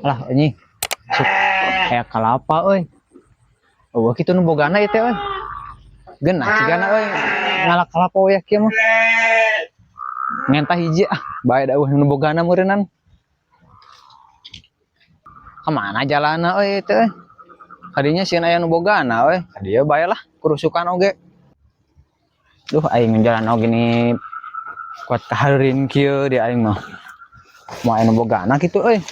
Alah anjing. Sok aya kalapa euy. Euweuh kitu nu bogana ieu teh euy. Geunah cigana euy ngala kalapa we kieu mah. Ngentah hiji ah, bae da euweuh nu bogana meureunnan. Kamana jalanna euy teh euy. Kadinya sieun aya nu bogana euy. Ka dieu bae lah kurusukan oge. Duh, aing jalan oge ni kuat kaheureun kieu di aing mah. Moal aya nu bogana kitu euy.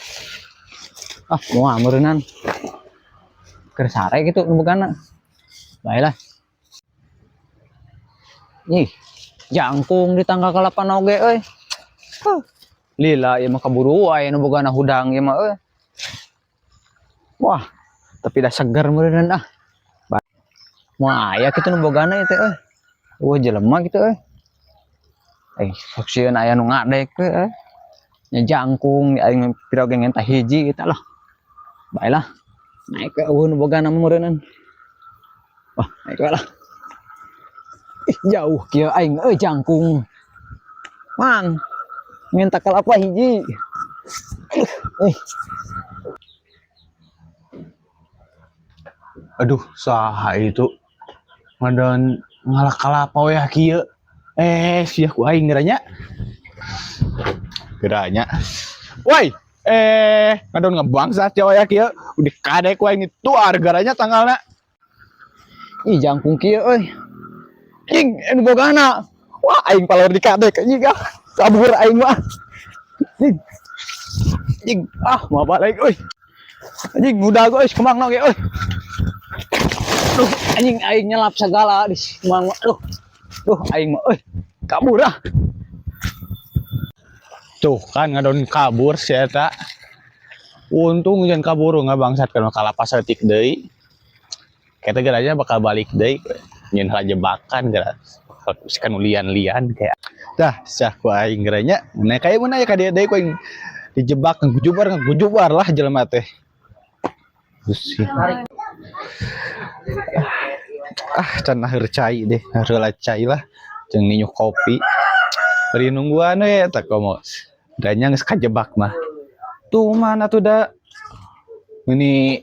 Ah, moal meureunnan. Keur sare kitu nu bogana. Bae lah. Ih, jangkung di tangkal kalapa oge euy. Huh. Lila ieu mah, kaburu aya nu bogana hudang ieu mah euy. Wah, tapi dah seger meureunnan ah. Moal aya kitu nu bogana ieu teh euy. Euweuh jelema kitu euy. Eh, sok sieun aya nu ngadek we euy. Nya jangkung aing pira oge ngentah hiji kitu lah. Bae lah. Naik we, euweuh nu bogana mah meureunnan. Wah, naik we lah. Ih, jauh kieu aing euy jangkung. Mang, minta kalapa hiji. Eh, Aduh, saha itu? Ngadon ngala kalapa we kieu. Eh, sia ku aing geranya. Geranya. Woi, eh, ngadon ngebangsat ya we kieu. Udah kadek ku aing tuar geranya tanggalna. Ih, jangkung kieu euy. Ing, anu bogana. Wah, aing palor di kadek anjing ah. Kabur aing mah. Anjing. Anjing, ah, mau balik euy. Anjing ngudag euy, kemang oge euy. Duh, anjing aing nyelap segala di kemang mah. Duh. Duh, aing mah euy. Kabur ah. Tuh kan ngadon kabur si eta. Untung jangan kabur ngabangsat kana kalapa saeutik deui. Kita geranya bakal balik deui. Nyeun heula jebakan geura. Si kan lian-lian kayak. Dah, sah ku aing geranya. Nah, kayak mun aya ka dieu deui ku aing dijebak ngagujubar ngagujubar lah jelema teh. Pusing. Ah, can naheur cai deh, heula cai lah. Jeung ninyuh kopi. Bari nungguan we eta komo. Da nya geus kajebak mah. Tuh mana tuh da. Ini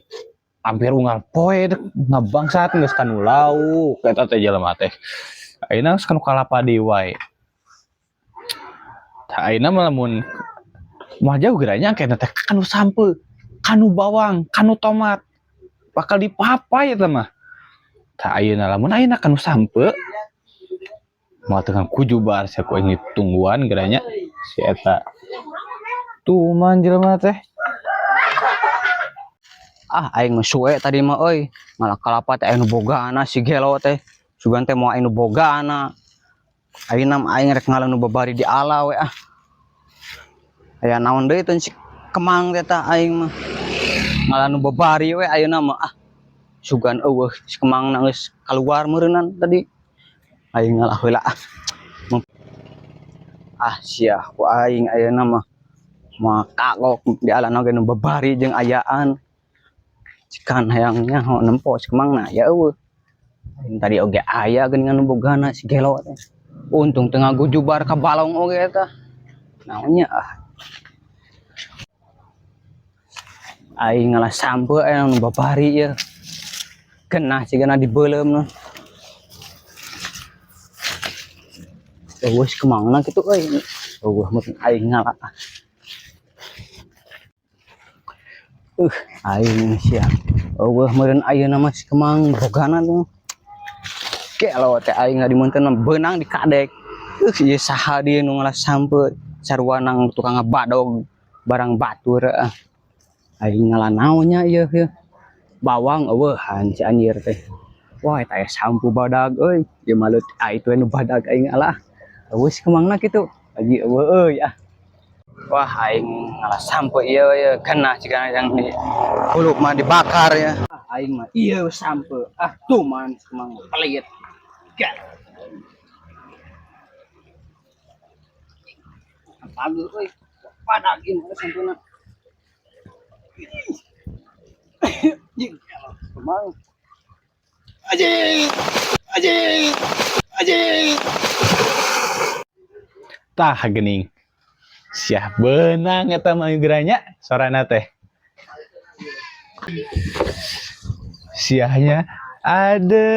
hampir unggal poe dek ngabangsat geus kanu lauk eta teh jelema teh. Ayeuna geus kanu kalapa deui wae. Tah, ayeuna mah lamun moal jauh geranya engke teh kanu sampeu, kanu bawang, kanu tomat. Bakal dipapai eta mah. Tah, ayeuna lamun ayeuna kanu sampeu moal teu kujubar sia ku aing tungguan geranya si eta. Tuh man jelema teh. Ah, aing mah suwe tadi mah euy. Ngala kalapa teh aya nu bogana si gelo teh. Sugan teh moal aya nu bogana. Ayeuna mah aing rek ngala nu babari di ala we ah. Aya naon deui teh si Kemang teh tah aing mah. Ngala nu babari we ayeuna mah ah. Sugan euweuh si Kemang na geus kaluar meureunnan tadi. Aing ngalah heula ah. Ah, sia ku aing ayeuna mah. Moal kagok di ala oge nu babari jeung ayaan. Cikan hayang nyaho nempo si Kemang na ya euweuh. Aing tadi oge aya geuningan nu bogana si gelo teh. Untung teu ngagujubar ka balong oge eta. Naonnya ah. Aing ngalah sampeu aya nu babari ieu. Genah cigana dibeuleum nu. Euweuh si Kemangna kitu euy. Euweuh mun aing ngala. Aing sia. Euweuh meureun ayeuna mah si Kemang bogana tuh. Gelo teh aing ngadimeunteun mah beunang di kadek. Ieu saha dieu nu ngalah sampeu sarua nang tukang ngabadog barang batur ah. Aing ngalah naonnya ieu ieu. Bawang euweuhan si anjir teh. Wah, eta aya sampu badag euy. Ieu mah leutik ah itu nu badag aing ngalah. Euweuh si Kemangna kitu. Lagi euweuh euy ah. Wah, aing ngalah sampeu ieu ieu genah cigana yang di hulup mah dibakar ya. Ah, aing mah ieu sampeu. Ah, tuman si Kemang pelit. Gel. Pagi euy. Badag ieu mah sampeuna. Anjing, Kemang. Anjing! Anjing! Anjing! Tah geuning. Siah beunang eta mah geranya sorana teh. Siahnya ada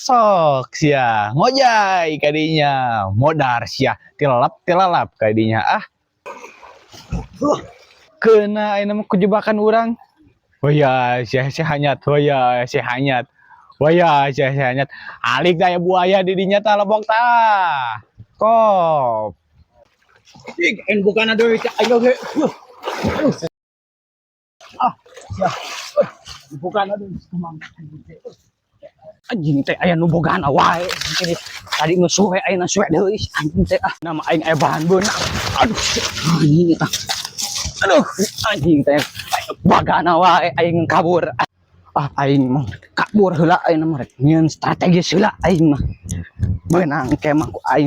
sok sia ngojay kadinya, modar sia, tilalap tilalap kadinya. Ah, kena ayeuna mah kujebakan urang. Oh ya, sia sia hanyat. Oh ya, sia hanyat. Oh ya, sia sia hanyat. Alik daya buaya di dinya tah, lebok tah kop. Ig, en bukan ada deui aing oge. Aduh. Ah, ya. Bukan aduh kumang. Anjing teh aya nu bogana wae. Tadi geus suwe, ayeuna suwe deui anjing teh. Ah, nama aing aya bahan beunang. Aduh, anjing tah. Aduh, anjing teh bagana wae, aing kabur. Ah, aing mah kabur heula, aing mah rek nyieun strategis heula, aing mah. Beunang ke mah ku aing.